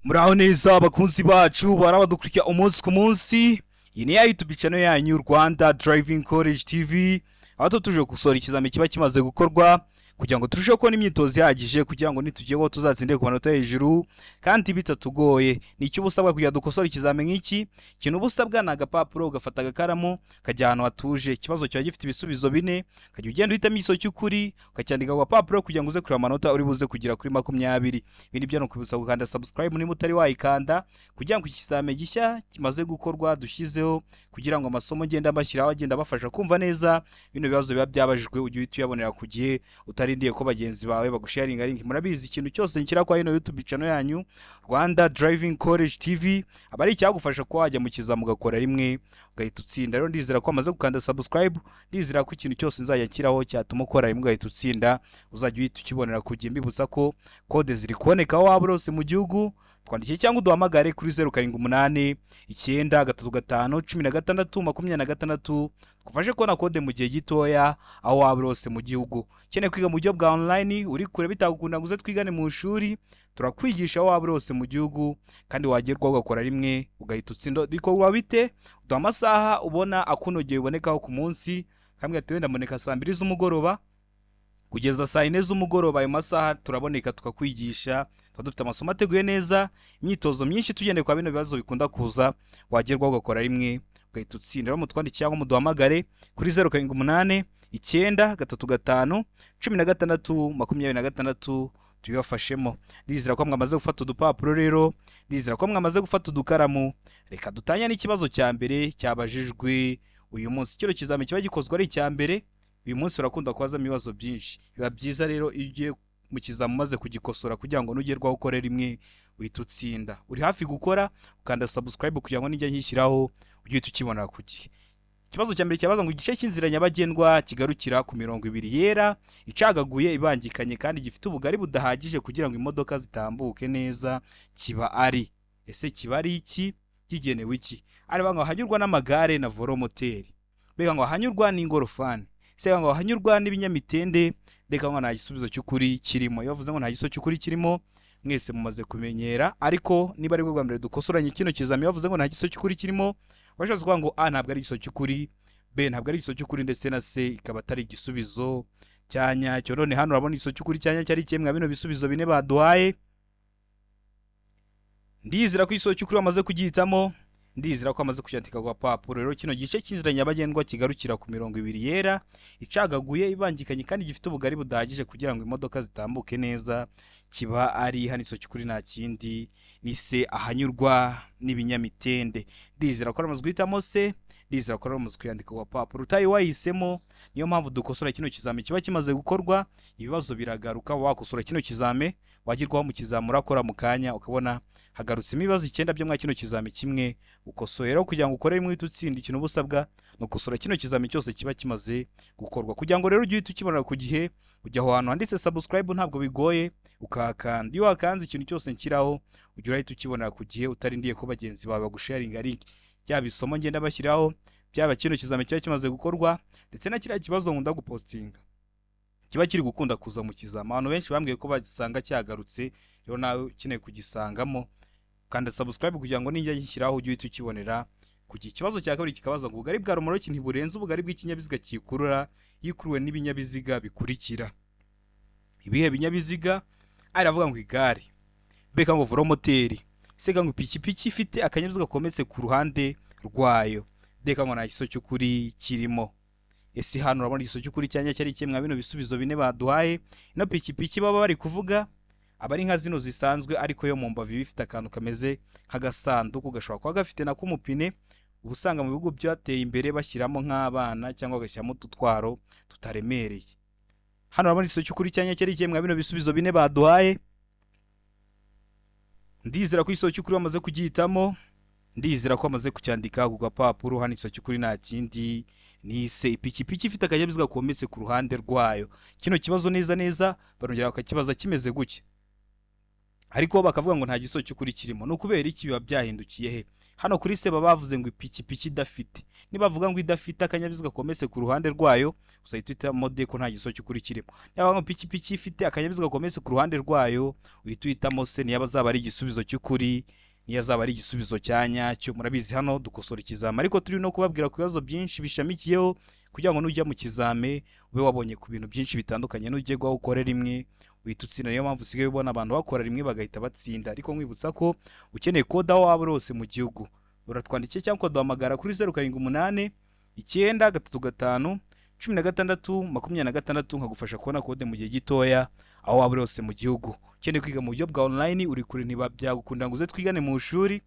Muraho neza abakunzi bacu barabadukurikira umunsi ku munsi. Iyi ni ya YouTube channel yanyu Rwanda Driving College TV, aho tuje gukosora ikizami kiba kimaze gukorwa kugira ngo turusheho kubona imyitozo ihagije kugira ngo nitugeho tuzatsinde ku manota hejuru kandi bitatugoye. Ni icyo uba usabwa kugira dukosore ikizami nk'iki. Ikintu uba usabwa ni agapapuro, ugafata agakaramu, ukajya ahantu hatuje. Ikibazo kiba gifite ibisubizo bine, ukajya ugenda uhitamo igisubizo cy'ukuri ukacyandika ku gapapuro kugira ngo uze kureba amanota uri buze kugira kuri 20. Ibindi byo ni ukwibutsa gukanda subscribe niba utari wayikanda, kugira ngo ikizami gishya kimaze gukorwa dushyizeho, kugira ngo amasomo ngenda mbashyiraho agenda abafasha kumva neza bino bibazo biba byabajijwe, ujye uhita uyabonera ku gihe utarindiye ko bagenzi bawe bagusharinga link. Murabizi ikintu cyose nshyira kwa ino YouTube channel yanyu Rwanda Driving College TV aba ari icyagufasha kuba wajya mu kizami ugakora rimwe ugahita utsinda. Rero ndizera ko amaze gukanda subscribe, ndizera ko ikintu cyose nzajya nshyiraho cyatuma ukora rimwe ugahita utsinda uzajya uhita ukibonera ku gihe. Mbibutsa ko kode ziri kuboneka aho waba hose mu gihugu, twandikiye cyangwa uduhamagare kuri 078 9 3 5 16 26, tugufashe kubona kode mu gihe gitoya aho waba hose mu gihugu. Ukeneye kwiga mu buryo bwa online uri kure bitagukunda ngo uze twigane mu ishuri, turakwigisha aho waba hose mu gihugu kandi wagerwaho ugakora rimwe ugahita utsinda. Bikorwa bite? Uduha amasaha ubona akunogeye ubonekaho ku munsi, kamwe ati wenda mboneka saa 2 z'umugoroba kugeza saa 4 z'umugoroba. Ayo masaha turaboneka tukakwigisha, tuba dufite amasomo ateguye neza, imyitozo myinshi tugendeye kwa bino bibazo bikunda kuza, wagerwaho ugakora rimwe ugahita utsinda. Rero mutwandikire cyangwa muduhamagare kuri 078 9 3 5 16 26 tubibafashemo. Ndizera ko mwamaze gufata udupapuro, rero ndizera ko mwamaze gufata udukaramu. Reka dutanye n'ikibazo cya mbere cyabajijwe uyu munsi. Kino kizami kiba gikozwe ari icya mbere uyu munsi, urakunda kubazamo ibibazo byinshi. Biba byiza rero iyo ugiye mu kizami umaze kugikosora kugira ngo nugerwaho ukore rimwe uhita utsinda. Uri hafi gukora, ukanda subscribe kugira ngo nijya nkishyiraho ujye uhita ukibona ku gihe. Ikibazo cya mbere cyabaza ngo igice cy'inzira nyabagendwa kigarukira ku mirongo ibiri yera icagaguye ibangikanye kandi gifite ubugari budahagije kugira ngo imodoka zitambuke neza kiba ari, ese kiba ari iki? Kigenewe iki? Areba ngo hanyurwa n'amagare na voromoteri, mbega ngo hanyurwa n'ingorofani, se ngo hanyurwa n'ibinyamitende. Reka ngo nta gisubizo cy'ukuri kirimo. Iyo bavuze ngo nta gisubizo cy'ukuri kirimo, mwese mumaze kumenyera, ariko niba ari bwo bwa mbere dukosoranye kino kizami, bavuze ngo nta gisubizo cy'ukuri kirimo, washatse kuvuga ngo A ntabwo ari igisubizo cy'ukuri, B ntabwo ari igisubizo cy'ukuri, ndetse na C ikaba atari igisubizo cya nyacyo. None hano urabona igisubizo cy'ukuri cya nyacyo ari kimwe bino bisubizo bine baduhaye. Ndizera ko igisubizo cy'ukuri bamaze kugihitamo, ndizera ko amaze kucyandika ku gapapuro. Rero kino gice cy'inzira nyabagendwa kigarukira ku mirongo ibiri yera icagaguye ibangikanye kandi gifite ubugari budahagije kugira ngo imodoka zitambuke neza kiba ari hano igisubizo cy'ukuri nta kindi ni C, ahanyurwa n'ibinyamitende. Ndizera ko amaze guhitamo C, ndizera ko amaze kuyandika ku gapapuro. Utari wahisemo, niyo mpamvu dukosora kino kizami kiba kimaze gukorwa, ibibazo biragaruka. Wakosora kino kizami wagirwaho mu kizami urakora mu kanya ukabona hagarutsemo ibibazo 9 byo mwa kino kizami kimwe ukosoye. Rero kugira ngo ukore rimwe uhite utsinda, ikintu uba usabwa ni ukosora kino kizami cyose kiba kimaze gukorwa, kugira ngo rero ujye uhita ukibonera ku gihe. Ujya aho hantu handitse subscribe, ntabwo bigoye, ukahakanda. Iyo wakanze ikintu cyose nshyiraho ujya urahita ukibonera ku gihe utarindiye ko bagenzi bawe bagusharinga link. Byaba isomo ngenda bashyiraho, byaba kino kizami kiba kimaze gukorwa, ndetse na kiriya kibazo nkunda gupostinga kiba kiri gukunda kuza mu kizami. Abantu benshi bambwiye ko basanga cyagarutse, rero nawe ukeneye kugisangamo kanda subscribe kugira ngo nijya gishyiraho ujye uhita ukibonera ku gihe. Ikibazo cya kabiri kikabaza ngo ubugari bwa romoroki ntiburenze ubugari bw'ikinyabiziga kikurura yikuruwe n'ibinyabiziga bikurikira. Ibihe binyabiziga? Aravuga ngo igare, beka ngo voromoteri, sega ngo ipikipiki ifite akanyabiziga kometse ku ruhande rwayo, deka ngo nta gisubizo cy'ukuri kirimo. Ese hano urabona igisubizo cy'ukuri cyanya cyari kimwe bino bisubizo bine baduhaye? Ino pikipiki baba bari kuvuga aba ari nka zino zisanzwe, ariko yo mu mbavu ifite akantu kameze nk'agasanduku gashobora kuba gafite na k'umupine. Uba usanga mu bihugu byateye imbere bashyiramo nk'abana cyangwa bagashyiramo udutwaro tutaremereye. Hano urabona igisubizo cy'ukuri cyanya cyari kimwe bino bisubizo bine baduhaye. Ndizera ko igisubizo cy'ukuri bamaze kugihitamo, ndizera ko bamaze kucyandika ku gapapuro. Hano igisubizo cy'ukuri nta kindi ni C, ipikipiki ifite akanyabiziga kometse ku ruhande rwayo. Kino kibazo neza neza barongera bakakibaza kimeze gutya. Ariko bakavuga ngo nta gisubizo cy'ukuri kirimo. Ni ukubera iki biba byahindukiye he? Hano kuri se baba bavuze ngo ipikipiki idafite. Nibavuga ngo idafite akanyabiziga kometse ku ruhande rwayo, uzahita uhitamo D ko nta gisubizo cy'ukuri kirimo. Niba bavuga ngo ipikipiki ifite akanyabiziga kometse ku ruhande rwayo, uhita uhitamo C, niyo azaba ari igisubizo cy'ukuri, niyo azaba ari igisubizo cya nyacyo. Murabizi hano dukosora ikizame, ariko turi no kubabwira ku bibazo byinshi bishamikiyeho kugira ngo nujya mu kizame ube wabonye ku bintu byinshi bitandukanye. Nujye guha ukore rimwe uhita utsinda. Niyo mpamvu usigaye ubona abantu bakora rimwe bagahita batsinda. Ariko nkwibutsa ko ukeneye kode aho waba uri hose mu gihugu, uratwandikiye cyangwa ukaduhamagara kuri 078 9 3 5 16 26, nkagufasha kubona kode mu gihe gitoya aho waba uri hose mu gihugu. Ukeneye kwiga mu buryo bwa online, uri kure ntiba byagukunda ngo uze twigane mu ishuri,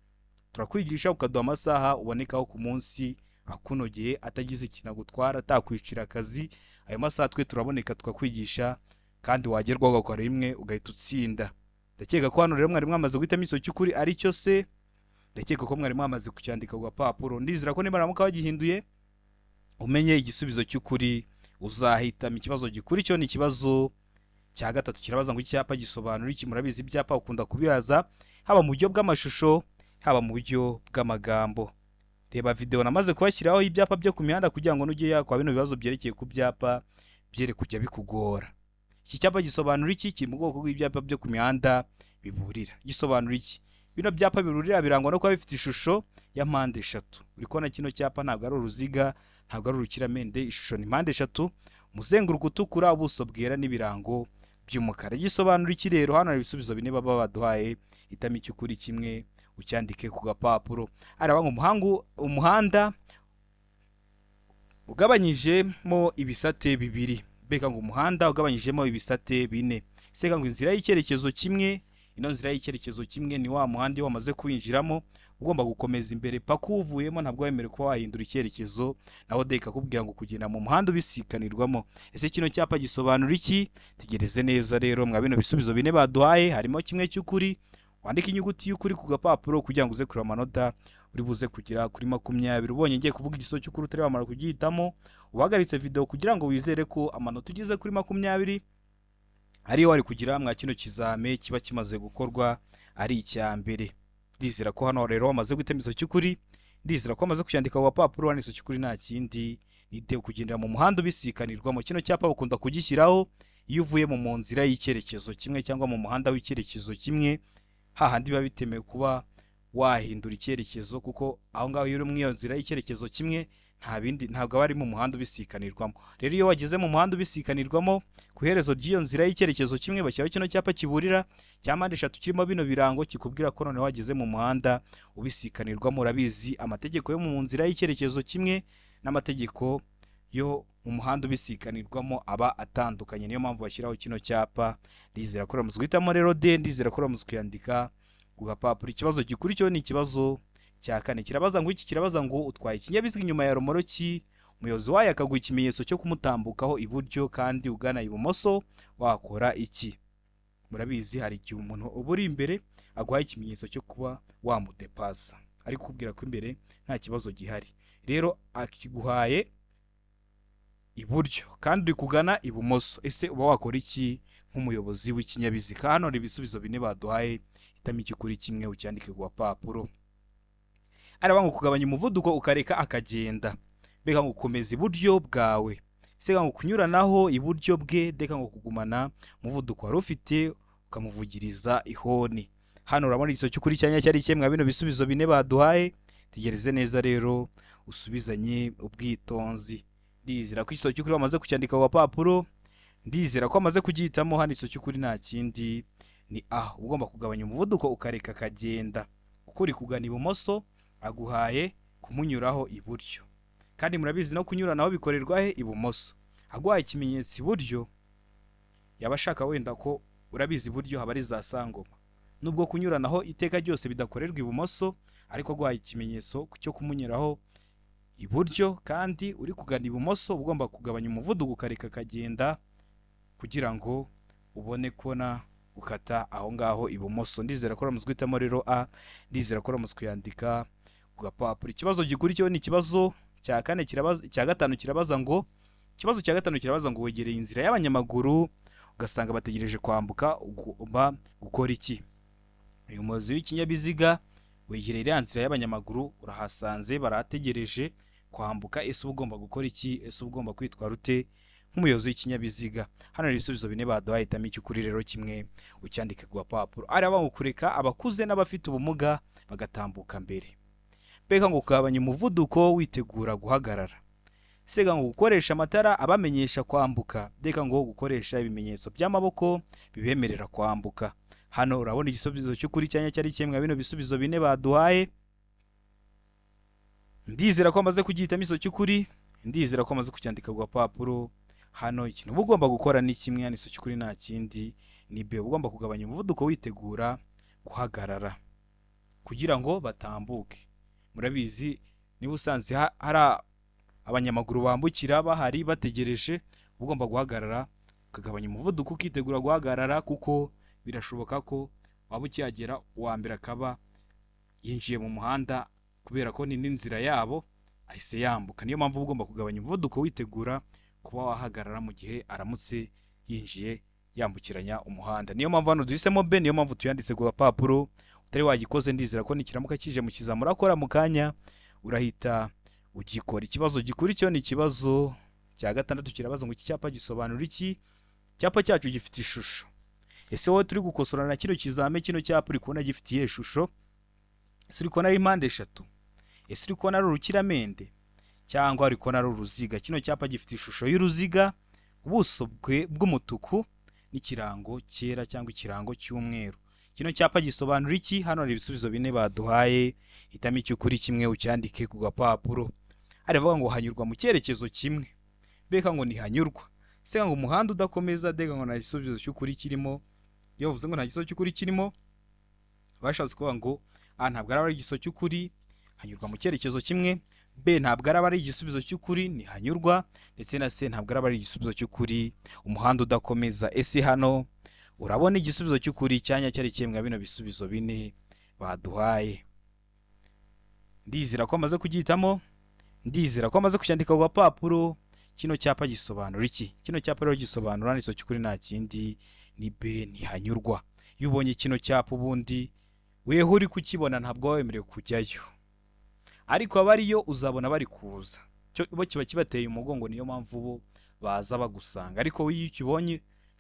turakwigisha ukaduha amasaha ubonekaho ku munsi akunogeye, atagize ikintu agutwara, atakwicira akazi. Ayo masaha twe turaboneka tukakwigisha, kandi wagerwaho ugakora rimwe ugahita utsinda. Ndakeka ko hano rero mwari mwamaze guhitamo igisubizo cy'ukuri ari cyo se. Ndakeka ko mwari mwamaze kucyandika ku gapapuro. Ndizera ko nibaramuka bagihinduye umenye igisubizo cy'ukuri uzahitamo. Ikibazo gikuri cyo ni ikibazo cya gatatu, kirabaza ngo icyapa gisobanura iki? Murabizi ibyapa ukunda kubihaza, haba mu buryo bw'amashusho, haba mu buryo bw'amagambo. Reba video namaze kubashyiraho ibyapa byo ku mihanda kugira ngo nujye yakwa bino bibazo byerekeye ku byapa byere kujya bikugora. Iki cyapa gisobanura iki? Kiri mu bwoko bw'ibyapa byo ku mihanda biburira. Gisobanura iki? Bino byapa biburira birangwa no kuba bifite ishusho ya mpande eshatu. Uri kubona kino cyapa ntabwo ari uruziga, ntabwo ari urukiramende, ishusho ni mpande eshatu, umuzenguruko utukura, ubuso bwera n'ibirango by'umukara. Gisobanura iki rero? Hano hari ibisubizo bine baba baduhaye, hitamo icy'ukuri kimwe ucyandike ku gapapuro. Araba ngo umuhanda ugabanyijemo ibisate bibiri, mbega ngo umuhanda ugabanyijemo ibisate bine. Seka ngo inzira y'icyerekezo kimwe, ino nzira y'icyerekezo kimwe ni wa muhanda iyo wamaze kuwinjiramo ugomba gukomeza imbere paka uwuvuyemo, ntabwo wemerewe kuba wahindura icyerekezo. Naho de ikakubwira ngo kugenda mu muhanda ubisikanirwamo. Ese kino cyapa gisobanura iki? Tegereze neza rero mwa bino bisubizo bine baduhaye harimo kimwe cy'ukuri. Wandike inyuguti y'ukuri ku gapapuro kugira ngo uze kureba amanota uri buze kugira kuri 20. Ubonye ngiye kuvuga igisubizo cy'ukuri utari wamara kugihitamo, uhagaritse video kugira ngo wizere ko amanota ugeze kuri 20 ariyo wari kugira mwa kino kizame kiba kimaze gukorwa ari icya mbere. Ndizera ko hano rero wamaze guhitamo igisubizo cy'ukuri, ndizera ko wamaze kucyandika ku gapapuro. Hano igisubizo cy'ukuri nta kindi ni de kugendera mu muhanda ubisikanirwamo. Kino cyapa bakunda kugishyiraho iyo uvuye mu nzira y'icyerekezo kimwe cyangwa mu muhanda w'icyerekezo kimwe, hahandi biba bitemewe kuba wahindura icyerekezo, kuko aho ngaho iyo uri mu iyo nzira y'icyerekezo kimwe nta bindi, ntabwo aba ari mu muhanda ubisikanirwamo. Rero iyo wageze mu muhanda ubisikanirwamo, ku iherezo ry'iyo nzira y'icyerekezo kimwe bashyiraho kino cyapa kiburira cya mpande eshatu kirimo bino birango, kikubwira ko noneho wageze mu muhanda ubisikanirwamo. Urabizi amategeko yo mu nzira y'icyerekezo kimwe n'amategeko yo mu muhanda ubisikanirwamo aba atandukanye, niyo mpamvu bashyiraho kino cyapa. Ndizera ko uramaze guhitamo rero D, ndizera ko uramaze kuyandika ku gapapuro. Ikibazo gikurikiyeho ni ikibazo cya kane, kirabaza ngo iki? Kirabaza ngo utwaye ikinyabiziga inyuma ya romoroki, umuyobozi wayo akaguha ikimenyetso cyo kumutambukaho iburyo kandi ugana ibumoso, wakora iki? Murabizi hari igihe umuntu uba uri imbere aguha ikimenyetso cyo kuba wamudepasa, ari kukubwira ko imbere nta kibazo gihari. Rero akiguhaye iburyo kandi uri kugana ibumoso, ese uba wakora iki nk'umuyobozi w'ikinyabiziga? Hano hari ibisubizo bine baduhaye, hitamo icy'ukuri kimwe ucyandike ku gapapuro. Araba ngo kugabanya umuvuduko ukareka akagenda, mbega ngo gukomeza iburyo bwawe, sega ngo kunyuranaho iburyo bwe, deka ngo kugumana umuvuduko wari ufite ukamuvugiriza ihoni. Hano urabona igisubizo cy'ukuri cyanya cyari kimwe mwa bino bisubizo bine baduhaye. Tegereze neza rero usubizanye ubwitonzi. Ndizera ko igisubizo cy'ukuri wamaze kucyandika ku gapapuro, ndizera ko wamaze kugihitamo. Hano igisubizo cy'ukuri nta kindi ni A, ugomba kugabanya umuvuduko ukareka akagenda, kuko uri kugana ibumoso aguhaye kumunyuraho iburyo, kandi murabizi no kunyuranaho bikorerwa he? Ibumoso. Aguhaye ikimenyetso iburyo yaba ashaka wenda ko urabizi iburyo haba ari za sangoma, nubwo kunyuranaho iteka ryose bidakorerwa ibumoso, ariko aguhaye ikimenyetso cyo kumunyuraho iburyo kandi uri kugana ibumoso, ugomba kugabanya umuvuduko ukareka akagenda kugira ngo ubone kubona gukata aho ngaho ibumoso. Ndizera ko uramaze guhitamo rero A, ndizera ko uramaze kuyandika ku gapapuro. Ikibazo gikurikiyeho ni ikibazo cya kane, kirabaza cya gatanu kirabaza ngo, ikibazo cya gatanu kirabaza ngo wegereye inzira y'abanyamaguru ugasanga bategereje kwambuka, ugomba gukora iki? Uyu muyobozi w'ikinyabiziga wegereye iriya nzira y'abanyamaguru, urahasanze barategereje kwambuka. Ese uba ugomba gukora iki? Ese uba ugomba kwitwara ute nk'umuyobozi w'ikinyabiziga? Hano hari ibisubizo bine baduhaye, hitamo icy'ukuri rero kimwe ucyandike ku gapapuro. Ari ngo kureka abakuze n'abafite ubumuga bagatambuka mbere. Mbega ngo kugabanya umuvuduko witegura guhagarara. Sega ngo gukoresha amatara abamenyesha kwambuka. Deka ngo gukoresha ibimenyetso by'amaboko bibemerera kwambuka. Hano urabona igisubizo cy'ukuri cyanya cyari kimwe bino bisubizo bine baduhaye. Ndizera ko amaze kugihitamo iso cy'ukuri, ndizera ko amaze kucyandika ku gapapuro. Hano ikintu uba ugomba gukora ni kimwe, hano iso cy'ukuri nta kindi ni B. Ugomba kugabanya umuvuduko witegura guhagarara kugira ngo batambuke. Murabizi niba usanze hari abanyamaguru bambukira bahari bategereje, ugomba guhagarara ukagabanya umuvuduko ukitegura guhagarara, kuko birashoboka ko waba ukihagera uwa mbere akaba yinjiye mu muhanda, kubera ko ni n'inzira yabo ahise yambuka. Niyo mpamvu ugomba kugabanya umuvuduko witegura kuba wahagarara mu gihe aramutse yinjiye yambukiranya umuhanda. Niyo mpamvu hano duhisemo B, niyo mpamvu tuyanditse ku gapapuro. Utari wagikoze ndizera ko nikiramuka kije mu kizamura akora mu kanya urahita ugikora. Ikibazo gikurikiyeho ni ikibazo cya gatandatu, kirabaza ngo iki cyapa gisobanura iki? Icyapa cyacu gifite ishusho. Ese wowe turi gukosora na kino kizame, kino cyapa uri kubona gifite iyihe shusho? Ese uri kubona ari impande eshatu? Ese uri kubona ari urukiramende cyangwa uri kubona ari uruziga? Kino cyapa gifite ishusho y'uruziga, ubuso bw'umutuku n'ikirango cyera cyangwa ikirango cy'umweru. Kino cyapa gisobanura iki? Hano hari ibisubizo bine baduhaye, hitamo icy'ukuri kimwe ucyandike ku gapapuro. Aravuga ngo hanyurwa mu cyerekezo kimwe. Beka ngo ntihanyurwa. Se ngo umuhanda udakomeza, deka ngo nta gisubizo cy'ukuri kirimo. Iyo bavuze ngo nta gisubizo cy'ukuri kirimo, bashatse kuvuga ngo A ntabwo ari igisubizo cy'ukuri, hanyurwa mu cyerekezo kimwe. B ntabwo ari igisubizo cy'ukuri, ntihanyurwa. Ndetse na C ntabwo ari igisubizo cy'ukuri, umuhanda udakomeza. Ese hano urabona igisubizo cy'ukuri cyanya cyari kimwe bino bisubizo bine baduhaye? Ndizera ko amaze kugihitamo, ndizera ko amaze kucyandika ku gapapuro. Kino cyapa gisobanura iki? Kino cyapa rero gisobanura niso cy'ukuri nta kindi ni B, ntihanyurwa. Iyo ubonye kino cyapa ubundi weho uri kukibona ntabwo wemerewe kujyayo, ariko abariyo uzabona bari kuza, cyo bo kiba kibateye umugongo, niyo mpamvu bo baza bagusanga. Ariko iyo ukibonye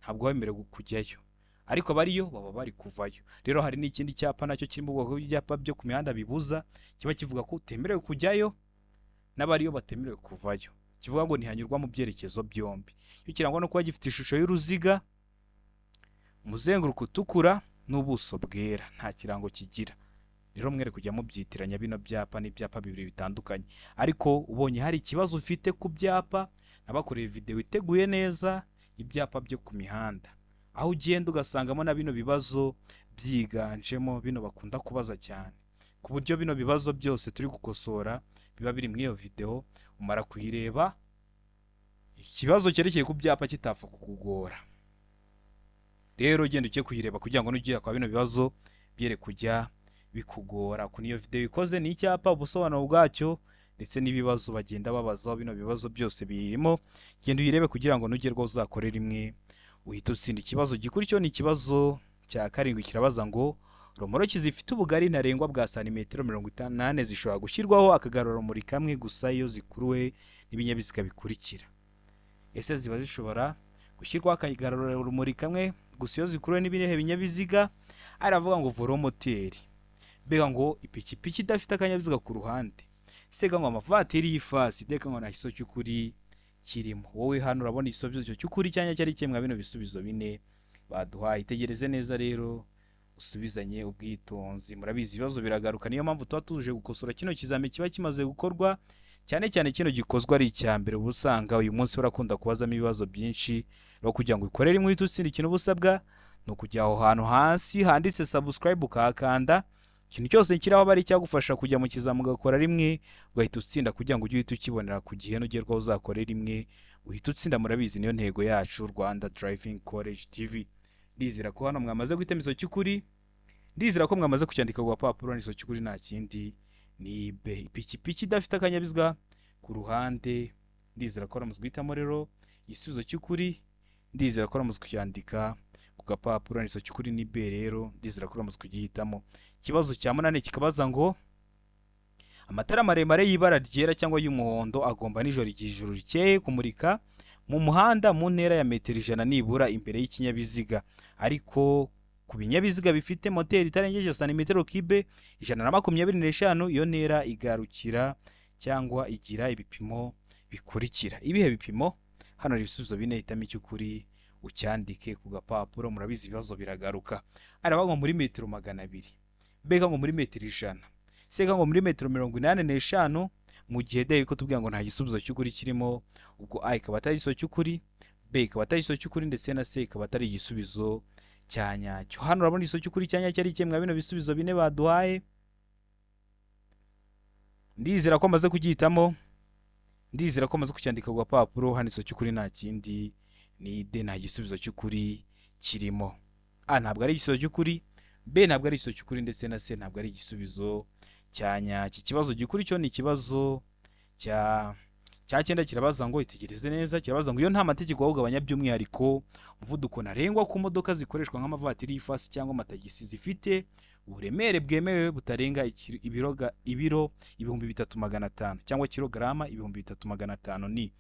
ntabwo wemerewe kujyayo, ariko abariyo baba bari kuvayo. Rero hari n'ikindi cyapa nacyo kiri mu bwoko bw'ibyapa byo ku mihanda bibuza, kiba kivuga ko utemerewe kujyayo n'abariyo batemerewe kuvayo. Kivuga ngo ntihanyurwa mu byerekezo byombi. Cyo kirangwa no kuba gifite ishusho y'uruziga, umuzenguruko utukura n'ubuso bwera, nta kirango kigira. Rero mwere kujya mubyitiranya bino byapa n'ibyapa bibiri bitandukanye. Ariko ubonye hari ikibazo ufite ku byapa, nabakoreye video iteguye neza ibyapa byo ku mihanda, aho ugenda ugasangamo na bino bibazo byiganjemo bino bakunda kubaza cyane, ku buryo bino bibazo byose turi gukosora biba biri muri iyo video. Umara kuyireba ikibazo cyerekeye ku byapa kitapfa kukugora. Rero genda ugiye kuyireba kugira ngo nugiye kwa bino bibazo byere kujya bikugora. Ku niyo video ikoze ni icyapa, ubusobanuro bwacyo ndetse n'ibibazo bagenda babazaho, bino bibazo byose birimo. Genda uyirebe kugira ngo nugerwaho uzakorera imwe uhita utsinda. Ikibazo gikurikiyeho ni ikibazo cya karindwi, kirabaza ngo romoroki zifite ubugari ntarengwa bwa santimetero 58 zishobora gushyirwaho akagarurarumuri kamwe gusa iyo zikuruwe n'ibinyabiziga bikurikira. Ese ziba zishobora gushyirwaho akagarurarumuri kamwe gusa iyo zikuruwe n'ibihe binyabiziga? Aravuga ngo voromoteri, mbega ngo ipikipiki idafite akanyabiziga ku ruhande, sega ngo amavatiri y'ifasi, deka ngo nta gisubizo cy'ukuri kirimo. Wowe hano urabona igisubizo cy'ukuri cyanya cyari kimwe bino bisubizo bine baduhaye. Itegereze neza rero usubizanye ubwitonzi. Murabizi ibibazo biragaruka, niyo mpamvu tuba tuje gukosora kino kizami kiba kimaze gukorwa, cyane cyane kino gikozwa ari icya mbere. Uba usanga uyu munsi barakunda kubazamo ibibazo byinshi. Rero kugira ngo ukorere imwe uhite utsinda, ikintu ubusabwa ni ukujya aho hantu hasi handitse subscribe ukahakanda. Ikintu cyose kiraho bari cyagufasha kujya mu kizami ugakora rimwe ugahita utsinda, kugira ngo ujye uhita ukibonera ku gihe nugerwaho uzakorera rimwe uhita utsinda. Murabizi niyo ntego yacu Rwanda Driving College TV. Ndizera ko hano mwamaze guhitamo iso cy'ukuri, ndizera ko mwamaze kucyandika ku gapapuro. Iso cy'ukuri nta kindi ni B, ipikipiki idafite akanyabiziga ku ruhande. Ndizera ko mwamaze guhitamo rero igisubizo cy'ukuri, ndizera ko mwamaze kucyandika ku gapapuro. Igisubizo cy'ukuri ni B rero, ndizera ko uramaze kugihitamo. Ikibazo cya 8 kikabaza ngo amatara maremare y'ibara ryera cyangwa y'umuhondo agomba nijoro igihe ijoro rikeye kumurika mu muhanda mu ntera ya metero 100 nibura imbere y'ikinyabiziga, ariko ku binyabiziga bifite moteri itarengeje santimetero kibe 125 iyo ntera igarukira cyangwa igira ibipimo bikurikira. Ibihe bipimo? Hano hari ibisubizo bine, hitamo icy'ukuri ucyandike ku gapapuro. Murabizi ibibazo biragaruka. Aravuga ngo muri metero 200, mbega ngo muri metero 100, sega ngo muri metero 85, mu gihe D ko tubwira ngo nta gisubizo cy'ukuri kirimo. Ubwo A ikaba atari igisubizo cy'ukuri, B ikaba atari igisubizo cy'ukuri, ndetse na C ikaba atari igisubizo cya nyacyo. Hano urabona igisubizo cy'ukuri cya nyacyo ari kimwe bino bisubizo bine baduhaye. Ndizera ko amaze kugihitamo, ndizera ko amaze kucyandika ku gapapuro. Hano igisubizo cy'ukuri nta kindi ni D, nta gisubizo cy'ukuri kirimo. A ntabwo ari igisubizo cy'ukuri, B ntabwo ari igisubizo cy'ukuri, ndetse na C ntabwo ari igisubizo cya nyacyo. Ikibazo gikuri cyo ni ikibazo cya 9 kirabaza ngo itegereze neza, kirabaza ngo iyo nta mategeko awugabanya by'umwihariko umuvuduko ntarengwa ku modoka zikoreshwa nk'amavatiri y'ifasi cyangwa amatagisi zifite uburemere bwemewe butarenga ibiro 3500 cyangwa kilogarama 3500 ni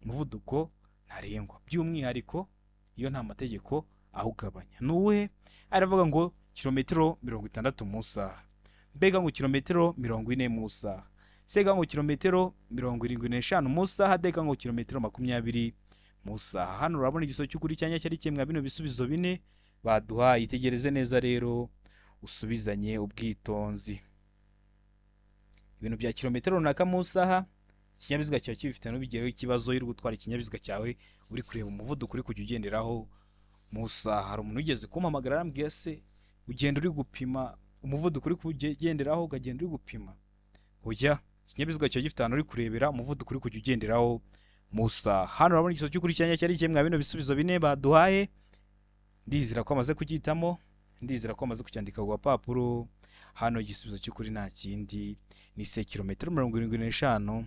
umuvuduko ntarengwa by'umwihariko iyo nta mategeko awugabanya. Ni uwuhe? Aravuga ngo kilometero 60 mu isaha, mbega ngo kilometero 40 mu isaha, sega ngo kilometero 75 mu isaha, deka ngo kilometero 20 mu isaha. Hano urabona igisubizo cy'ukuri cya nyacyo ari kimwe bino bisubizo bine baduhaye. Itegereze neza rero usubizanye ubwitonzi. Ibintu bya kilometero runaka mu isaha, ikinyabiziga cyawe kibifite n'ubigireho ikibazo. Iyo uri gutwara ikinyabiziga cyawe uri kureba umuvuduko uri kujya ugenderaho mu isaha. Hari umuntu wigeze kumpamagara arambwira se ugenda uri gupima umuvuduko uri kugenderaho, ukagenda uri gupima? Ujya ikinyabiziga cyawe gifite ahantu uri kurebera umuvuduko uri kujya ugenderaho mu isaha. Hano urabona igisubizo cy'ukuri cya nyacyo ari kimwe bino bisubizo bine baduhaye. Ndizera ko amaze kugihitamo, ndizera ko amaze kucyandika ku gapapuro. Hano igisubizo cy'ukuri nta kindi ni se kilometero 75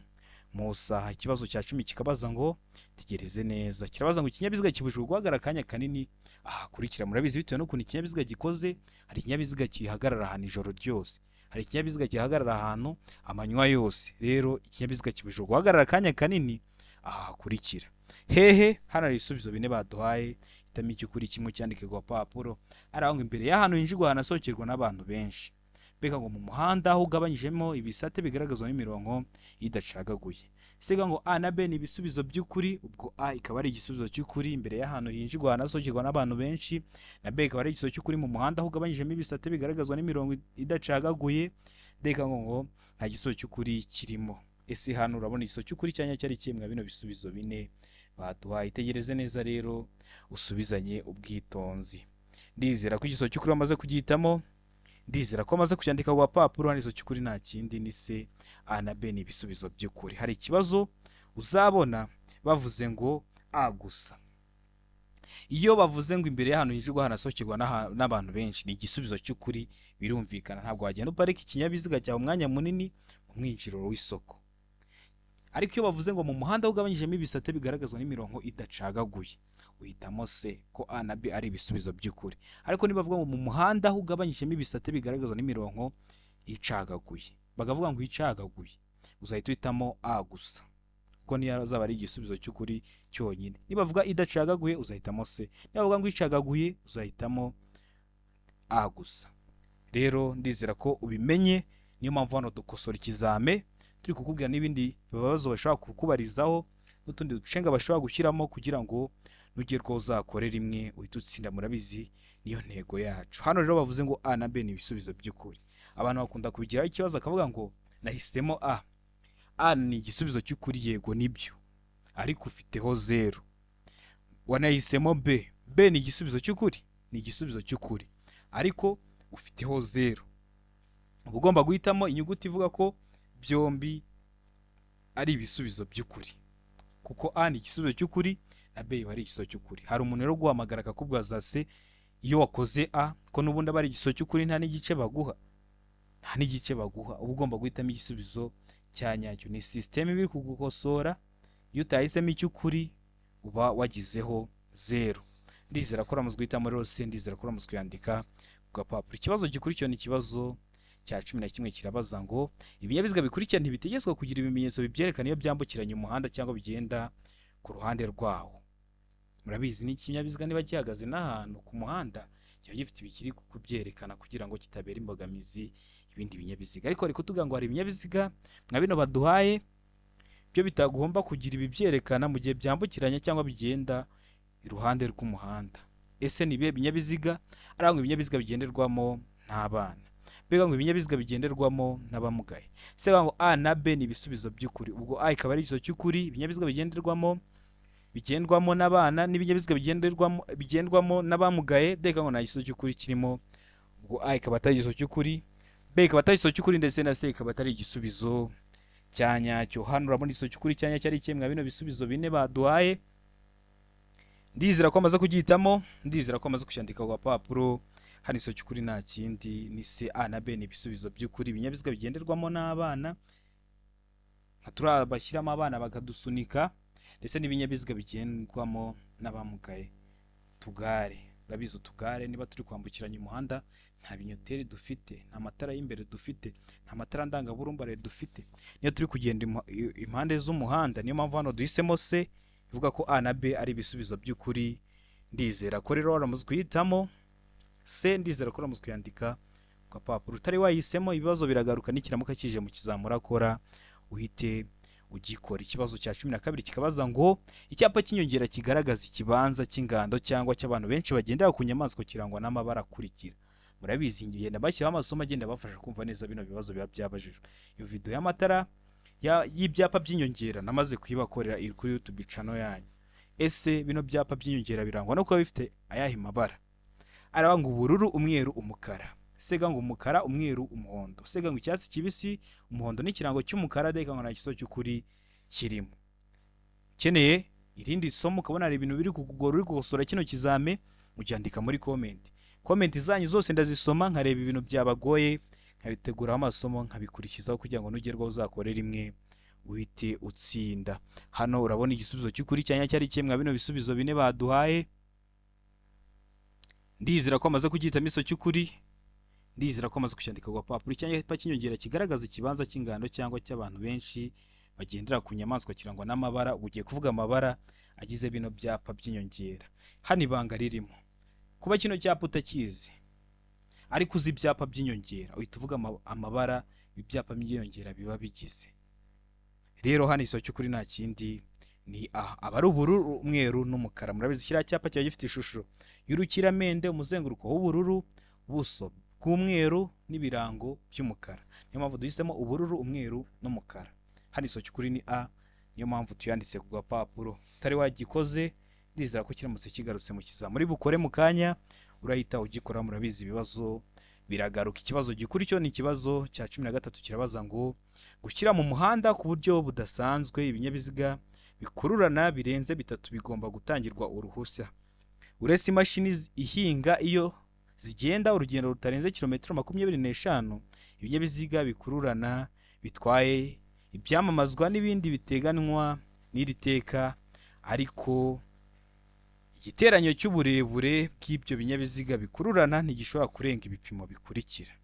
mu isaha. Ikibazo cya 10 kikabaza ngo tegereze neza, kirabaza ngo ikinyabiziga kibujijwe guhagarara akanya kanini ahakurikira. Murabizi bitewe n'ukuntu ikinyabiziga gikoze, hari ikinyabiziga gihagarara ahantu ijoro ryose, hari ikinyabiziga gihagarara ahantu amanywa yose. Rero ikinyabiziga kibujijwe guhagarara akanya kanini ahakurikira hehe? Hano hari ibisubizo bine baduhaye, hitamo icy'ukuri kimwe cyandike ku gapapuro. Aravuga ngo imbere y'ahantu hinjirwa hanasohokerwa n'abantu benshi, mbega ngo mu muhanda aho ugabanyijemo ibisate bigaragazwa n'imirongo idacagaguye. Sega ngo A na B ni ibisubizo by'ukuri, ubwo A ikaba ari igisubizo cy'ukuri imbere y'ahantu hinjirwa hanasohokerwa n'abantu benshi, na B ikaba ari igisubizo cy'ukuri mu muhanda aho ugabanyijemo ibisate bigaragazwa n'imirongo idacagaguye. D ngo nta gisubizo cy'ukuri kirimo. Ese hano urabona igisubizo cy'ukuri cya nyacyo ari kimwe bino bisubizo bine baduhaye. Itegereze neza rero usubizanye ubwitonzi. Ndizera ko igisubizo cy'ukuri wamaze kugihitamo, ndizera ko amaze kucyandika ku gapapuro. Hano igisubizo cy'ukuri nta kindi ni C, A na B ni ibisubizo by'ukuri. Hari ikibazo uzabona bavuze ngo A gusa. Iyo bavuze ngo imbere y'ahantu hinjirwa hanasohokerwa n'abantu benshi ni igisubizo cy'ukuri, birumvikana. Ntabwo wagenda uparika ikinyabiziga cyawe umwanya munini mu mwinjiriro w'isoko. Ariko iyo bavuze ngo mu muhanda ugabanyijemo ibisate bigaragazwa n'imirongo idacagaguye, uhitamo C ko A na B ari ibisubizo by'ukuri. Ariko niba bavuga ngo mu muhanda aho ugabanyijemo ibisate bigaragazwa n'imirongo icagaguye, bakavuga ngo icagaguye, uzahita uhitamo A gusa kuko niyo azaba ari igisubizo cy'ukuri cyonyine. Niba bavuga idacagaguye uzahitamo C, niba bavuga ngo icagaguye uzahitamo A gusa. Rero ndizera ko ubimenye, niyo mpamvu hano dukosora ikizame turi kukubwira n'ibindi bibazo bashobora kukubarizaho n'utundi ducenga bashobora gushyiramo kugira ngo nugerwaho uzakore rimwe uhite utsinda. Murabizi niyo ntego yacu. Hano rero bavuze ngo A na B ni ibisubizo by'ukuri. Abantu bakunda kubigiraho ikibazo akavuga ngo nahisemo A. A ni igisubizo cy'ukuri, yego nibyo, ariko ufiteho 0. Wanahisemo B. B ni igisubizo cy'ukuri, ni igisubizo cy'ukuri, ariko ufiteho 0. Uba ugomba guhitamo inyuguti ivuga ko byombi ari ibisubizo by'ukuri, kuko A ni igisubizo cy'ukuri na B iba ari igisubizo cy'ukuri. Hari umuntu rero guhamagara akakubwaza se iyo wakoze A ko n'ubundi aba ari igisubizo cy'ukuri, nta n'igice baguha, nta n'igice baguha. Uba ugomba guhitamo igisubizo cya nyacyo. Ni system iri kugukosora, iyo utahisemo icy'ukuri uba wagizeho 0. Ndizera ko uramaze guhitamo rero C, ndizera ko uramaze kuyandika ku gapapuro. Ikibazo gikurikiyeho ni ikibazo cya 11, kirabaza ngo ibinyabiziga bikurikira ntibitegetswe kugira ibimenyetso bibyerekana iyo byambukiranya umuhanda cyangwa bigenda ku ruhande rwawo. Murabizi ni ikinyabiziga niba gihagaze n'ahantu ku muhanda kiba gifite ibikiri kubyerekana kugira ngo kitabera imbogamizi ibindi binyabiziga. Ariko bari kutubwira ngo hari ibinyabiziga nka bino baduhaye byo bitagomba kugira ibibyerekana mu gihe byambukiranya cyangwa bigenda iruhande rw'umuhanda. Ese ni ibihe binyabiziga? Ari ngo ibinyabiziga bigenderwamo n'abana, mbega ngo ibinyabiziga bigenderwamo n'abamugaye. Se ngo A na B ni ibisubizo by'ukuri. Ubwo A ikaba ari igisubizo cy'ukuri, ibinyabiziga bigendwamo n'abana n'ibinyabiziga bigendwamo n'abamugaye. D ngo nta gisubizo cy'ukuri kirimo. Ubwo A ikaba atari igisubizo cy'ukuri, B ikaba atari igisubizo cy'ukuri, ndetse na C ikaba atari igisubizo cya nyacyo. Hano urabona igisubizo cy'ukuri cya nyacyo ari kimwe mwa bino bisubizo bine baduhaye. Ndizera ko amaze kugihitamo, ndizera ko amaze kucyandika ku gapapuro. Hano igisubizo cy'ukuri nta kindi ni C. A na B ni ibisubizo by'ukuri. Ibinyabiziga bigenderwamo n'abana nka turiya bashyiramo abana bakadusunika, ndetse n'ibinyabiziga bigendwamo n'abamugaye, tugare. Urabizi utugare niba turi kwambukiranya umuhanda nta binyoteri dufite, nta matara y'imbere dufite, nta matara ndangaburumbarare dufite, niyo turi kugenda impande z'umuhanda. Niyo mpamvu hano duhisemo C ivuga ko A na B ari ibisubizo by'ukuri. Ndizera ko rero waramaze kuyitamo C, ndizera ko waramaze kuyandika ku gapapuro. Utari wayihisemo ibibazo biragaruka, nikiramuka kije mu kizamura kora uhite ugikora. Ikibazo cya 12 kikabaza ngo icyapa cy'inyongera kigaragaza ikibanza cy'ingando cyangwa cy'abantu benshi bagendera ku nyamaswa kirangwa n'amabara akurikira. Murabizi ngenda bashyiraho amasomo agenda abafasha kumva neza bino bibazo biba byabajijwe. Iyo video y'amatara y'ibyapa by'inyongera namaze kuyibakorera iri kuri YouTube channel yanyu. Ese bino byapa by'inyongera birangwa no kuba bifite ayahe mabara? Araba ngo ubururu, umweru, umukara. Sega ngo umukara, umweru, umuhondo. Sega ngo icyatsi kibisi, umuhondo n'ikirango cy'umukara. Deka ngo nta gisubizo cy'ukuri kirimo. Ukeneye irindi somo ukabona hari ibintu biri kukugora uri gukosora kino kizame, ucyandika muri comment. Comment zanyu zose ndazisoma nkareba ibintu byabagoye, nkabiteguraho amasomo nkabikurikizaho kugira ngo nugerwaho uzakore rimwe uhite utsinda. Hano urabona igisubizo cy'ukuri cyanya cyari kimwe bino bisubizo bine baduhaye. Ndizera ko amaze kugihitamo iso cy'ukuri, ndizera ko amaze kucyandika ku gapapuro. Icyapa cy'inyongera kigaragaza ikibanza cy'ingando cyangwa cy'abantu benshi bagendera ku nyamaswa kirangwa n'amabara. Ugiye kuvuga amabara agize bino byapa by'inyongera. Hano ibanga ririmo kuba kino cyapa utakizi ariko uzi ibyapa by'inyongera, uhita uvuga amabara ibyapa by'inyongera biba bigize. Rero hano iso cy'ukuri nta kindi ni A, aba ari ubururu, umweru n'umukara. Murabizi kiriya cyapa kiba gifite ishusho y'urukiramende, umuzenguruko w'ubururu, ubuso bw'umweru n'ibirango by'umukara. Niyo mpamvu duhisemo ubururu, umweru n'umukara. Hano iso cy'ukuri ni A, niyo mpamvu tuyanditse ku gapapuro. Utari wagikoze ndizera ko kiramutse kigarutse mu kizamini muri bukore mu kanya urahita ugikora. Murabizi ibibazo biragaruka. Ikibazo gikurikiyeho ni ikibazo cya 13 kirabaza ngo gushyira mu muhanda ku buryo budasanzwe ibinyabiziga bikururana birenze bitatu bigomba gutangirwa uruhushya. Uretse imashini ihinga iyo zigenda urugendo rutarenze kilometero 25, ibinyabiziga bikururana bitwaye ibyamamazwa n'ibindi biteganwa n'iri teka, ariko igiteranyo cy'uburebure bw'ibyo binyabiziga bikururana ntigishobora kurenga ibipimo bikurikira.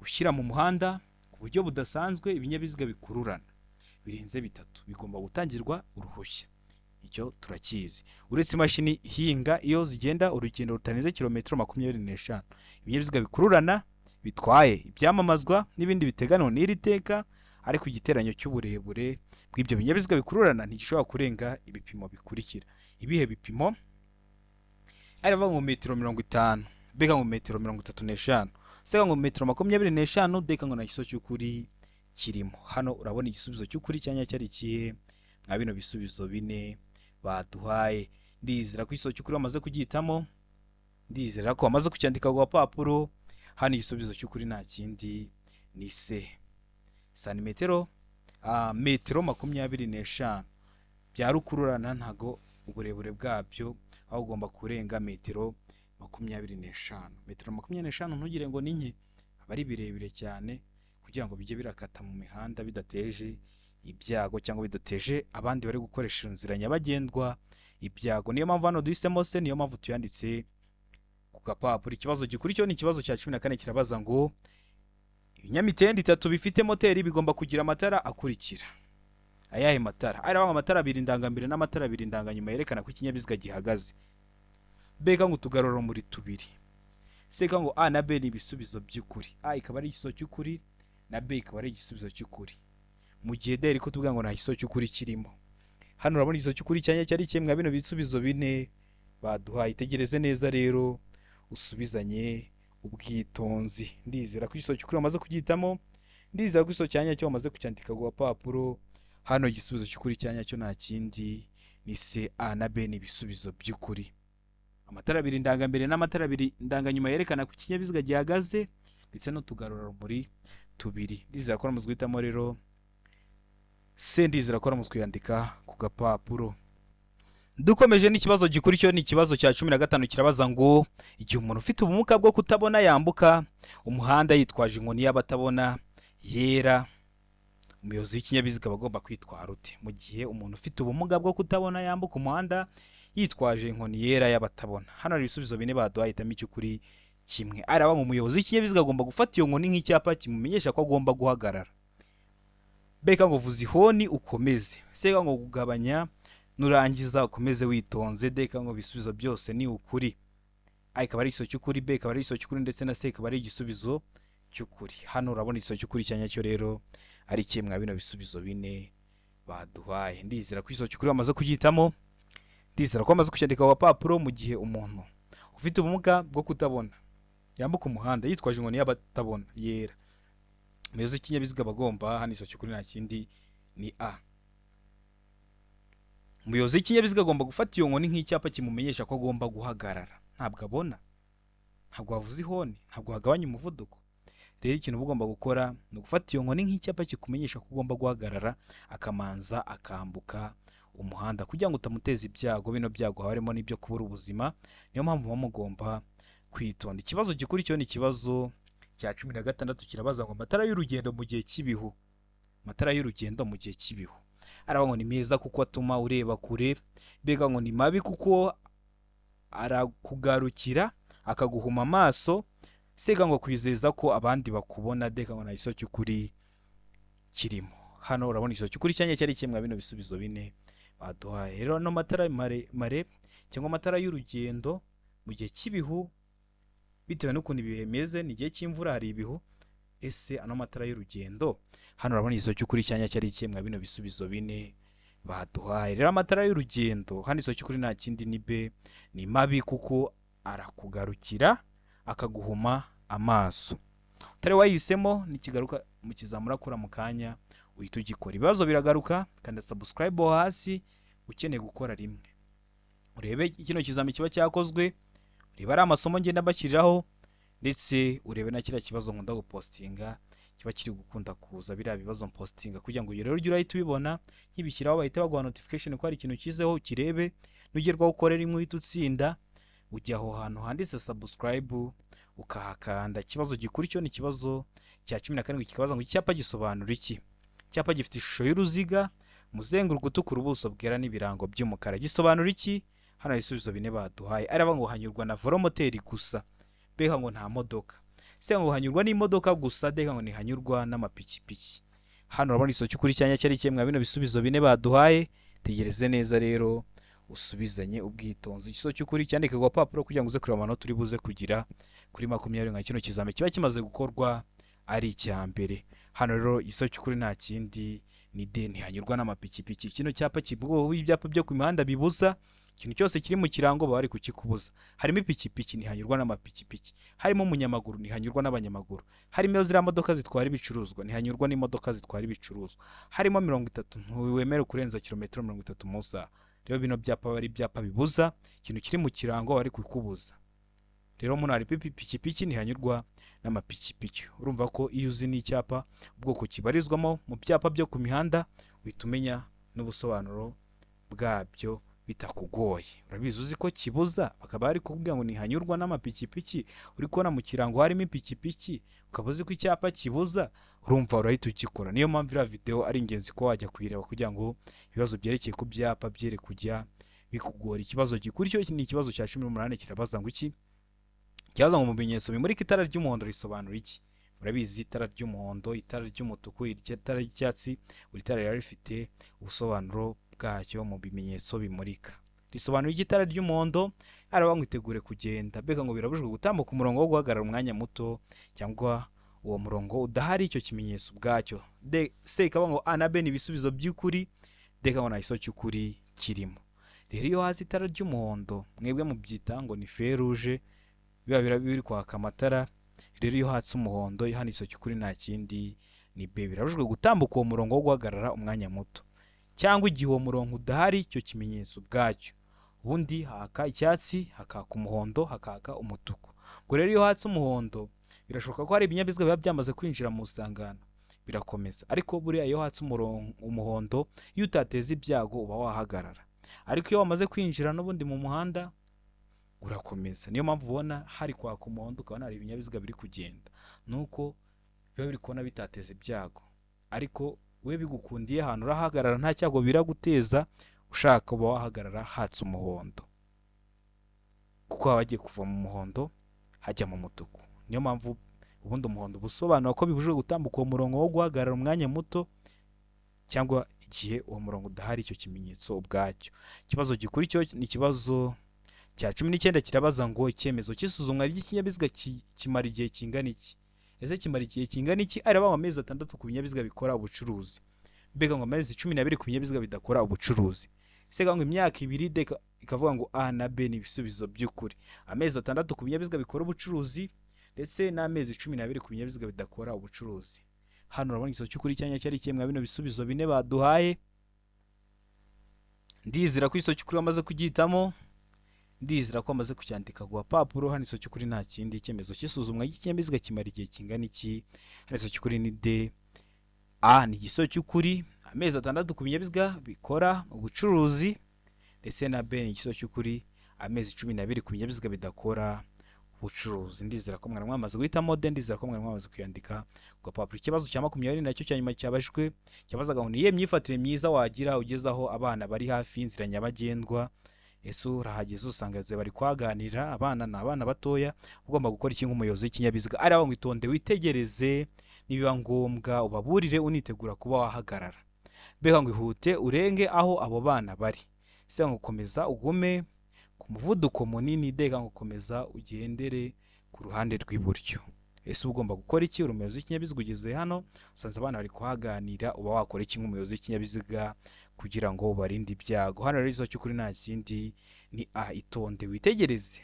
Gushyira mu muhanda ku buryo budasanzwe ibinyabiziga bikururana birenze bitatu bigomba gutangirwa uruhushya. Icyo turakizi. Uretse imashini ihinga iyo zigenda urugendo rutarenze kilometero 25, ibinyabiziga bikururana bitwaye ibyamamazwa n'ibindi biteganwa n'iri teka, ariko igiteranyo cy'uburebure bw'ibyo binyabiziga bikururana ntigishobora kurenga ibipimo bikurikira. Ibihe bipimo? Aravuga ngo metero 50, mbega ngo metero 35, sega ngo metero 25, deka ngo nta gisubizo cy'ukuri kirimo. Hano urabona igisubizo cy'ukuri cyanya cyari ikihe mwa bino bisubizo bine baduhaye. Ndizera ko igisubizo cy'ukuri bamaze kugihitamo, ndizera ko bamaze kucyandika ku gapapuro. Hano igisubizo cy'ukuri nta kindi ni C, santimetero metero 25 bya rukururana, ntago uburebure bwabyo aho ugomba kurenga metero 25. Metero 25 ntugire ngo ni nke, aba ari birebire cyane kugira ngo bijye birakata mu mihanda bidateje ibyago cyangwa bidateje abandi bari gukoresha inzira nyabagendwa ibyago. Niyo mpamvu hano duhisemo C, niyo mpamvu tuyanditse ku gapapuro. Ikibazo gikurikiyeho ni ikibazo cya 14, kirabaza ngo ibinyamitende 3 bifite moteri bigomba kugira amatara akurikira. Ayahe matara? Arabanga amatara abiri ndangambere n'amatara abiri ndanganyuma yerekana ko ikinyabiziga gihagaze. B ngo utugarurarumuri 2. C ngo A na B ni ibisubizo by'ukuri. A ikaba ari igisubizo cy'ukuri na B ikaba ari igisubizo cy'ukuri. Mu gihe D ariko tuvuga ngo nta gisubizo cy'ukuri kirimo. Hano urabona igisubizo cy'ukuri cyanya cyari kimwe bino bisubizo bine baduhaye. Itegereze neza rero usubizanye ubwitonzi. Ndizera ko igisubizo cy'ukuri wamaze kubyitamo, ndizera ko igisubizo cyanya cyo wamaze kucyandika ku gapapuro. Hano igisubizo cy'ukuri cyanya cyo nta kindi ni C, A na B ni ibisubizo by'ukuri. Amatara abiri ndangambere n'amatara abiri ndanganyuma yerekana ko ikinyabiziga gihagaze ndetse n'utugarurarumuri 2. Ndizera ko wamaze guhitamo rero C, ndizera ko wamaze kuyandika ku gapapuro. Dukomeje n'ikibazo gikurikiyeho ni ikibazo cya 15, kirabaza ngo igihe umuntu ufite ubumuga bwo kutabona yambuka umuhanda yitwaje inkoni y'abatabona yera, umuyobozi w'ikinyabiziga aba agomba kwitwara ute? Mu gihe umuntu ufite ubumuga bwo kutabona yambuka umuhanda yitwaje inkoni yera y'abatabona. Hano hari ibisubizo bine baduhaye, hitamo icy'ukuri kimwe. Araba mu muyobozi w'ikinyabiziga agomba gufata iyo nkoni nk'icyapa kimumenyesha ko agomba guhagarara. B ngo vuza ihoni ukomeze. C ngo kugabanya nurangiza ukomeze witonze. D ngo ibisubizo byose ni ukuri. A ikaba ari igisubizo cy'ukuri, B ikaba ari igisubizo cy'ukuri ndetse na C ikaba ari igisubizo cy'ukuri. Hano urabona igisubizo cy'ukuri cyanya cyo rero ari kimwe bino bisubizo bine baduhaye. Ndizera ko igisubizo cy'ukuri bamaze kugihitamo, ndizera ko bamaze kucyandika ku gapapuro. Mu gihe umuntu ufite ubumuga bwo kutabona yambuka umuhanda yitwaje inkoni y'abatabona yera, umuyobozi w'ikinyabiziga bagomba, hano igisubizo cy'ukuri nta kindi ni A. Umuyobozi w'ikinyabiziga agomba gufata iyo nkoni nk'icyapa kimumenyesha ko agomba guhagarara. Ntabwo abona, ntabwo wavuza ihoni, ntabwo wagabanya umuvuduko. Rero ikintu uba ugomba gukora ni ugufata iyo nkoni nk'icyapa kikumenyesha ko ugomba guhagarara, akamanza akambuka umuhanda kugira ngo utamuteza ibyago. Bino byago haba harimo n'ibyo kubura ubuzima, niyo mpamvu muba mugomba kwitonda. Ikibazo gikurikiyeho ni ikibazo cya 16, kirabaza ngo amatara y'urugendo mu gihe cy'ibihu. Amatara y'urugendo mu gihe cy'ibihu aravuga ngo ni meza kuko atuma ureba kure, mbega ngo ni mabi kuko arakugarukira akaguhuma amaso, sega ngo kwizeza ko abandi bakubona, deka ngo nta gisubizo cy'ukuri kirimo. Hano urabona igisubizo cy'ukuri cyanya cyari kimwe bino bisubizo bine baduhaye. Rero no matara maremare cyangwa amatara y'urugendo mu gihe cy'ibihu, bitewe n'ukuntu ibihe bimeze, ni igihe cy'imvura hari ibihu, ese ano matara y'urugendo? Hano urabona igisubizo cy'ukuri cyanya cyari kimwe bino bisubizo bine baduhaye. Rero amatara y'urugendo hano igisubizo cy'ukuri nta kindi ni B, ni mabi kuko arakugarukira akaguhuma amaso. Utari wayihisemo nikigaruka mu kizamura kura mu kanya uhita ugikora. Ibibazo biragaruka, kanda subscribe hasi ukeneye gukora rimwe, urebe kino kizami kiba cyakozwe, urebe ari amasomo ngenda mbashyiriraho, ndetse urebe na kiriya kibazo nkunda gupostinga kiba kiri gukunda kuza, biriya bibazo mpostinga kugira ngo rero ujye urahita ubibona nkibishyiraho, bahita baguha notification ko hari ikintu kizeho ukirebe, nugerwaho ukore rimwe uhita utsinda. Ujya aho hantu handitse subscribe ukahakanda. Ikibazo gikurikiyeho ni ikibazo cya 17, kikabaza ngo icyapa gisobanura iki? Icyapa gifite ishusho y'uruziga, umuzenguruko utukura, ubuso bwera n'ibirango by'umukara, gisobanura iki? Hano hari ibisubizo bine baduhaye. Araba ngo hanyurwa na volomoteri gusa, mbega ngo nta modoka, se ngo hanyurwa n'imodoka gusa, deka ngo ntihanyurwa n'amapikipiki. Hano urabona igisubizo cy'ukuri cyanya cyari kimwe bino bisubizo bine baduhaye. Tegereze neza rero usubizanye ubwitonzi. Igisubizo cy'ukuri cyandike ku gapapuro kugira ngo uze kureba amanota uri buze kugira kuri 20 nka kino kizami kiba kimaze gukorwa ari icya mbere. Hano rero igisubizo cy'ukuri nta kindi ni D, ntihanyurwa n'amapikipiki. Kino cyapa kivuga ibyapa byo ku mihanda bibuza ikintu cyose kiri mu kirango baba bari kukikubuza. Harimo ipikipiki ntihanyurwa n'amapikipiki, harimo umunyamaguru ntihanyurwa n'abanyamaguru, harimo ziriya modoka zitwara ibicuruzwa ntihanyurwa n'imodoka zitwara ibicuruzwa, harimo 30 ntiwemerewe kurenza kilometero 30 mu isaha. Rero bino byapa bari ibyapa bibuza ikintu kiri mu kirango bari kukubuza. Rero muno hari ipikipiki ntihanyurwa n'amapikipiki. Urumva ko iyo uzi n'icyapa ubwoko kibarizwamo mu byapa byo ku mihanda uhita umenya n'ubusobanuro bwabyo bitakugoye. Urabizi uzi ko kibuza, bakaba bari kukubwira ngo ntihanyurwa n'amapikipiki, uri kubona mu kirango harimo ipikipiki, ukaba uzi ko icyapa kibuza, urumva urahita ugikora. Niyo mpamvu iriya video ari ingenzi ko wajya kuyireba kugira ngo ibibazo byerekeye ku byapa byere kujya bikugora. Ikibazo gikurikiyeho ni ikibazo cya 18, kirabaza ngo iki? Kibaza ngo mu bimenyetso bimurika itara ry'umuhondo risobanura iki? Murabizi itara ry'umuhondo, itara ry'umutuku, itara ry'icyatsi, buri tara riba rifite ubusobanuro bwacyo mu bimenyetso bimurika. Risobanura iki itara ry'umuhondo? Aravuga ngo itegure kugenda, mbega ngo birabujijwe gutambuka umurongo wo guhagarara umwanya muto cyangwa uwo murongo udahari icyo kimenyetso ubwacyo. C ikaba ngo A na B ni ibisubizo by'ukuri, D ikaba ngo nta gisubizo cy'ukuri kirimo. Rero iyo haza itara ry'umuhondo, mwebwe mubyita ngo ni feu rouge, biba biri kwaka amatara. Rero iyo hatse umuhondo, hano igisubizo cy'ukuri nta kindi ni B, birabujijwe gutambuka uwo murongo wo guhagarara umwanya muto cyangwa igihe uwo murongo udahari icyo kimenyetso ubwacyo. Ubundi haka icyatsi, hakaka umuhondo, hakaka umutuku. Ubwo rero iyo hatse umuhondo, birashoboka ko hari ibinyabiziga biba byamaze kwinjira mu isangano, birakomeza. Ariko buriya iyo hatse umuhondo, iyo utateza ibyago uba wahagarara. Ariko iyo wamaze kwinjira n'ubundi mu muhanda urakomeza. Niyo mpamvu ubona hari kwaka umuhondo ukabona hari ibinyabiziga biri kugenda, nuko biba biri kubona bitateza ibyago. Ariko we bigukundiye ahantu urahagarara nta cyago biraguteza, ushaka uba wahagarara hatse umuhondo, kuko haba hagiye kuva mu muhondo hajya mu mutuku. Niyo mpamvu ubundi umuhondo uba usobanura ko bibujijwe gutambuka uwo murongo wo guhagarara umwanya muto cyangwa igihe uwo murongo udahari icyo kimenyetso ubwacyo. Ikibazo gikurikiyeho ni ikibazo cya 19, kirabaza ngo icyemezo cy'isuzumwa ry'ikinyabiziga kimara igihe kingana iki? Ese kimara igihe kingana iki? Arabaho amezi 6 ku binyabiziga bikora ubucuruzi, mbega ngo amezi 12 ku binyabiziga bidakora ubucuruzi. Se ngo imyaka 2, D ikavuga ngo A na B ni ibisubizo by'ukuri. Amezi 6 ku binyabiziga bikora ubucuruzi ndetse n'amezi 12 ku binyabiziga bidakora ubucuruzi. Hano urabona igisubizo cy'ukuri cyanya cyari kimwe bino bisubizo bine baduhaye. Ndizera ko igisubizo cy'ukuri bamaze kugihitamo, ndizera ko bamaze kucyandika ku gapapuro. Hano igisubizo cy'ukuri nta kindi, icyemezo cy'isuzumwa ry'ikinyabiziga kimara igihe kingana iki? Hano igisubizo cy'ukuri ni D. A ni igisubizo cy'ukuri, amezi 6 ku binyabiziga bikora ubucuruzi, ndetse na B ni igisubizo cy'ukuri, amezi 12 ku binyabiziga bidakora ubucuruzi. Ndizera ko mwari mwamaze guhitamo D, ndizera ko mwari mwamaze kuyandika ku gapapuro. Ikibazo cya 20 nacyo cya nyuma cyabajwe, cyabazaga ngo ni iyihe myifatire myiza wagira ugeze aho abana bari hafi y'inzira nyabagendwa? Ese urahageze usanga bari kwaganira, abana ni abana batoya, ugomba gukora iki nk'umuyobozi w'ikinyabiziga? Ari ngo itonde witegereze, nibiba ngombwa ubaburire unitegura kuba wahagarara. Mbega ngo ihute urenge aho abo bana bari. Se ngo komeza ugume ku muvuduko munini, deka ngo komeza ugendere ku ruhande rw'iburyo. Ese ugomba gukora iki? Uri umuyobozi w'ikinyabiziga ugeze hano usanze abana bari kuhaganira, uba wakora iki nk'umuyobozi w'ikinyabiziga kugira ngo ubarinde ibyago? Hano rero igisubizo cy'ukuri nta kindi ni A, itonde witegereze,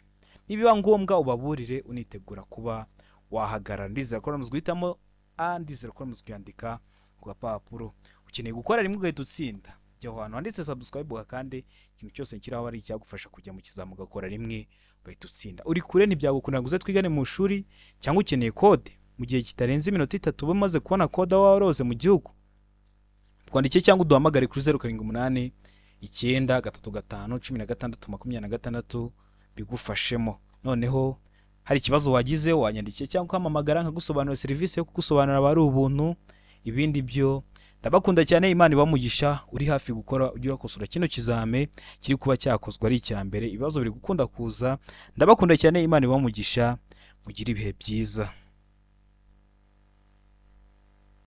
nibiba ngombwa ubaburire unitegura kuba wahagarara. Ndizera ko uramaze guhitamo A, ndizera ko uramaze kuyandika ku gapapuro. Ukeneye gukora rimwe ugahita utsinda, jya aho hantu handitse subscribe ugakande, ikintu cyose kiraho ari icyagufasha kujya mu kizamu ugakora rimwe ugahita utsinda. Uri kure ntibyagukundira ngo uze twigane mu ishuri, cyangwa ukeneye kode mu gihe kitarenze iminota 3 ube umaze kubona kode aho waba hose mu gihugu. Twandike cyangwa uduhamagare kuri 0 7 8 9 3 5 16 26 bigufashemo. Noneho hari ikibazo wagize wanyandikiye cyangwa ukampamagara nkagusobanurira, serivisi yo kugusobanurira aba ari ubuntu. Ibindi byo ndabakunda cyane, Imana ibamugisha. Uri hafi gukora ujye urakosora kino kizame kiri kuba cyakozwe ari icya mbere, ibibazo biri gukunda kuza. Ndabakunda cyane, Imana ibamugisha, mugire ibihe byiza.